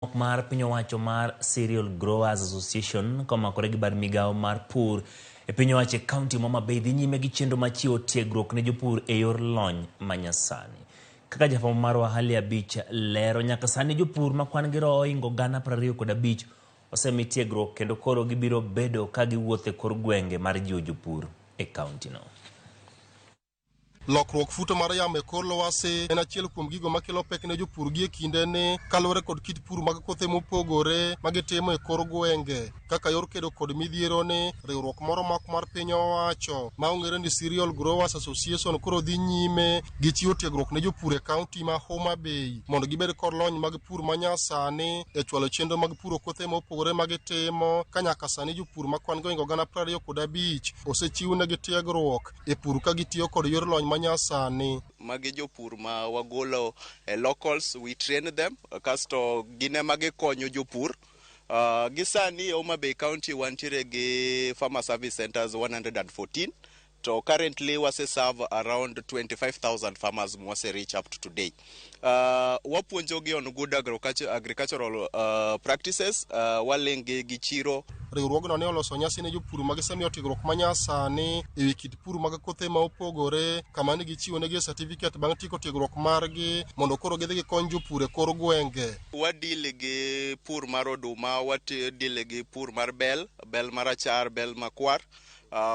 Mar piny owacho mar Cereal Growers Association komakore gi bad migawo mar pur e piny owacho e kaunti ma Homa Bay dhi nyime gi chenro mar chiwo tiegruok ne jopur e yor lony manyasani. Kaka jafwambo marwa Hali Abich lero, nyaka sani jopur ma kwan gi roho ohingo 25,000 osemi tiegruok kendo koro gibiro bedo ka giwuotho e kor gwenge mar jiwo jopur e kauntino. Lokruok futo mar yamo e kor lwasi en achiel kuom gigo makelo pek ne jopur gi e kindeni kaluwore kod kit pur mag kothe mopogore ma gitimo e kor gwenge. Kaka yor kedo kod midhiero ni, riwruok moro mak mar piny owacho ma ong'ere ni Cereal Growers Association koro dhi nyime gi chiwo tiegruok ne jopur e kaunti ma Homa Bay mondo gibed kod lony mag pur manyasani e chwalo chenro mag puro kothe mopogore ma gitimo ka nyaka sani jopur ma kwan gi ohingo 25,000 osechiwnegi tiegruok e pur ka gitiyo kod yor lony manyasani. Magi jopur ma wagolo e locals, we train them, kasto gin ema gikonyo jopur. Gi sani e Homa Bay County wantiere gi farmer service centers 114 to currently wase serve around 25,000 farmers mwase reach up to today. Wapuonjogi on good agricultural practices, walink gi gi chiro. Riwruogno ne oloso nyasi ne jopur ma gisemiyo tiegruok manyasani e wi kit pur mag kothe ma opogore kama ne gichiwo negi certificate bang' tieko tiegruok margi mondo koro gidhi gikony jopur e kor gwenge. Wadeal gi pur mar oduma, wadeal gi pur mar bel, bel marachar, bel makwar.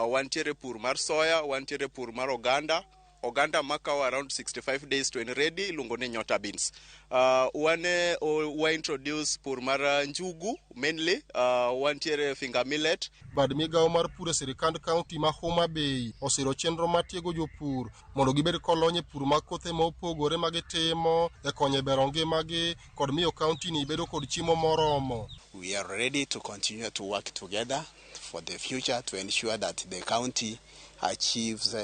Wantiere pur mar soya, wantiere pur mar oganda. Oganda makawo around 65 days to en ready, iluongo ni nyota beans. Wane wa introduce pur mar njugu mainly, wantiere finger millet. Bad migawo mar pur e sirikand kaunti ma Homa Bay osiro chenro mar tiego jopur mondo gibed kod lony e pur mag kothe ma opogore ma gitimo e konyo e bero ngimagi kod miyo kaunti ni bedo kod chiemo moromo. We are ready to continue to work together for the future to ensure that the county achieves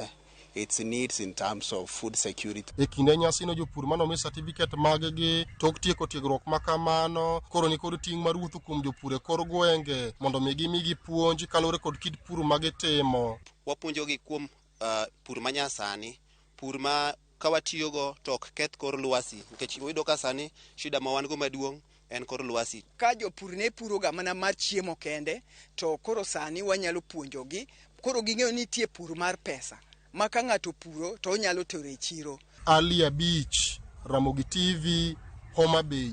its needs in terms of food security. E kinde nyasino jopur manomi certificate mag-gi tok tieko tiegruok ma kamano koro nikod ting' mar wuotho kuom jopur e kor gwenge mondo mi gimigi puonj kaluwore kod kit pur ma gitimo. Wapuonjogi kuom pur manyasani, pur ma ka watiyogo to ok keth kor lwasi nikech iyudo ka sani shida ma wan go maduong' en kor lwasi. Ka jopur ne puro ga mana mar chiemo kende to koro sani wanyalo puonjogi koro ging'eyo ni nitie pur mar pesa ma ka ng'ato puro to onyalo tero e chiro. Ali Abich, Ramogi TV, Homa Bay.